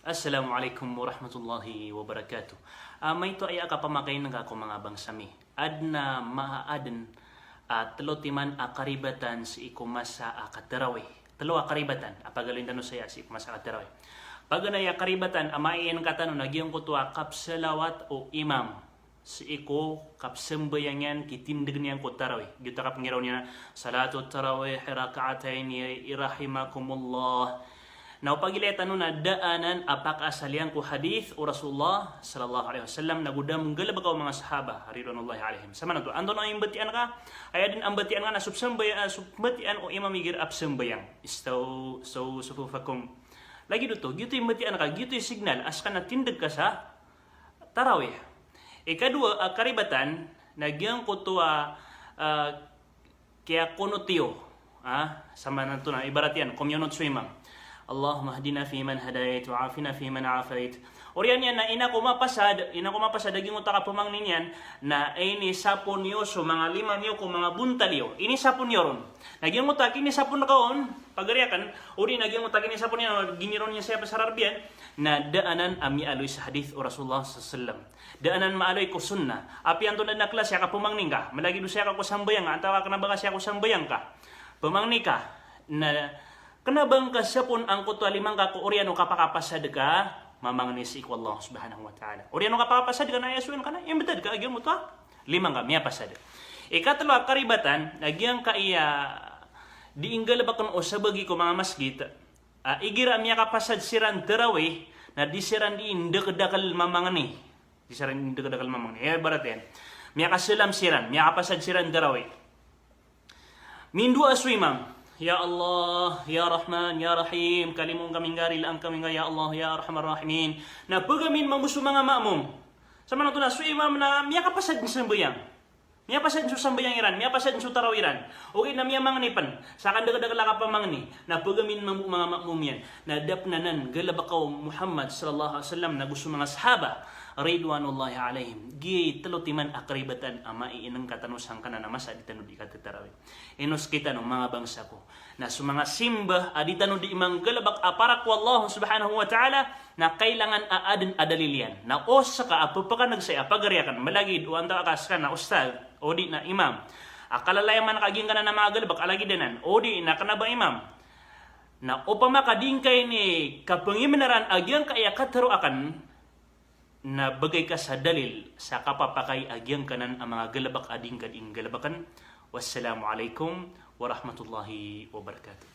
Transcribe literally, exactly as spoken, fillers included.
Assalamu alaikum warahmatullahi wabarakatuh. Ah, maito aya a kapamakainengka ko manga bangsa mi. Aden a maaden a telo timan a karibatan sii ko masa a katarawih. Telo a karibatan a pagaloyin tano saya sii ko masa a katarawih. Paganay a karibatan a maiinengka tano na giyangkoto a kapsalawat o imam sii ko kapsambayang iyan, kitindeg iyan ko tarawih. Giyoto a kapengiraw niyan a salatut tarawih rak'atayn, rahimakumullah. Na o pagilaya tano na da anan a pakaasal iyan ko hadith o Rasulullah sallallahu alaihi wasallam, nago da menggalebek o manga sahaba ridwanullahi alaihim. Samanoto, antonaa i mbatian ka? Aya den a mbatian ka na so psambaya-, so mbatian o imam igira psambayang. Istaw, saw sufufakum. Lagid oto, giyoto i mbatian ka, giyoto i signal a seka na tindeg ka sa tarawih. Ikadowa a karibatan na giyangkoto a, ah, kiyakunot iyo. Ah, samanoto na ibarat iyan, komiyonot so imam. Allahumma hdina fiman hadait, wa afina fiman afait. Oriyan iyan na ino ko mapasad, ino ko mapasad a giyangkoto a kapemangni niyan, na inisapon iyo so manga lima niyo ko manga bontal iyo. Inisapon iyo ron. Na giyangkoto a kinisapon ka on, pagari aken, odi na giyangkoto a kinisapon iyan, giniron iyan saya pasararbiyan, na da anan a miyaaloy sa hadith o Rasulullah sallallahu alaihi wasallam. Da anan maaloy ko sunnah. Apiya antonaa den a klasi a kapemangni ngka, malagid o saya ka ko sambayang, antaa ka kena ba ka saya ko sambayang ka. Pemangni ka, na kena ba ngka sapon angkoto a lima ngka ko oriyan o kapakapasad ka mamangni sii ko Allah subhanahu wa ta'ala. Oriyan o kapakapasad ka na aya soyan ka na, imbetad ka a giyangkoto a lima ngka miyapasad. Ikatelo a karibatan, a giyangkaya di inggalebaken o sabagi ko manga masgit, a igira miyakapasad siran tarawih, na di siran di indekedakel mamangni. Di siran di indekedakel mamangni. Aya ibarat iyan. Miyakasalam siran, miyakapasad siran tarawih. Mindoa so imam. Ya Allah, ya Rahman, ya Rahim, kalimoon kami ngka, rilaan kami ngka, ya Allah, ya Arhamar Rahimin. Na pegamin mambo so manga ma'mum. Samanoto na so imam na miyakapasad den sambayang. Miyapasad den so sambayang iran, miyapasad den so tarawih iran. Ogaid na miyamangni pen sa kandekedakel a kapamangni. Na pegamin mambo manga ma'mum iyan. Na da pen anan galebeka o Muhammad sallallahu alaihi wasallam nago so manga sahaba ridwanullahi alaihim. Giya i telo timan a karibatan a maiinengka tano sangkanan a masa di tano di katatarawih. Ino sekitano manga bangsa ko. Na so manga simba a di tano di manggalebek a para ko Allah subhanahu wa ta'ala, na kailangan a aden a dalil iyan. Na o seka a pepekaneg saya a pagari aken, malagid o antaa ka seka na ustadh, odi na imam. A kalalayaman ka giyangkanan a manga galebek a lagid anan, odi na kena ba imam. Na opama ka di ngka ini kapengimeneran a giyangkaya katero aken, na begay ka sa dalil sa kapapakay a giyangkanan a manga galebek a di ngka di nggalebeken. Wassalamu alaikum warahmatullahi wabarakatuh.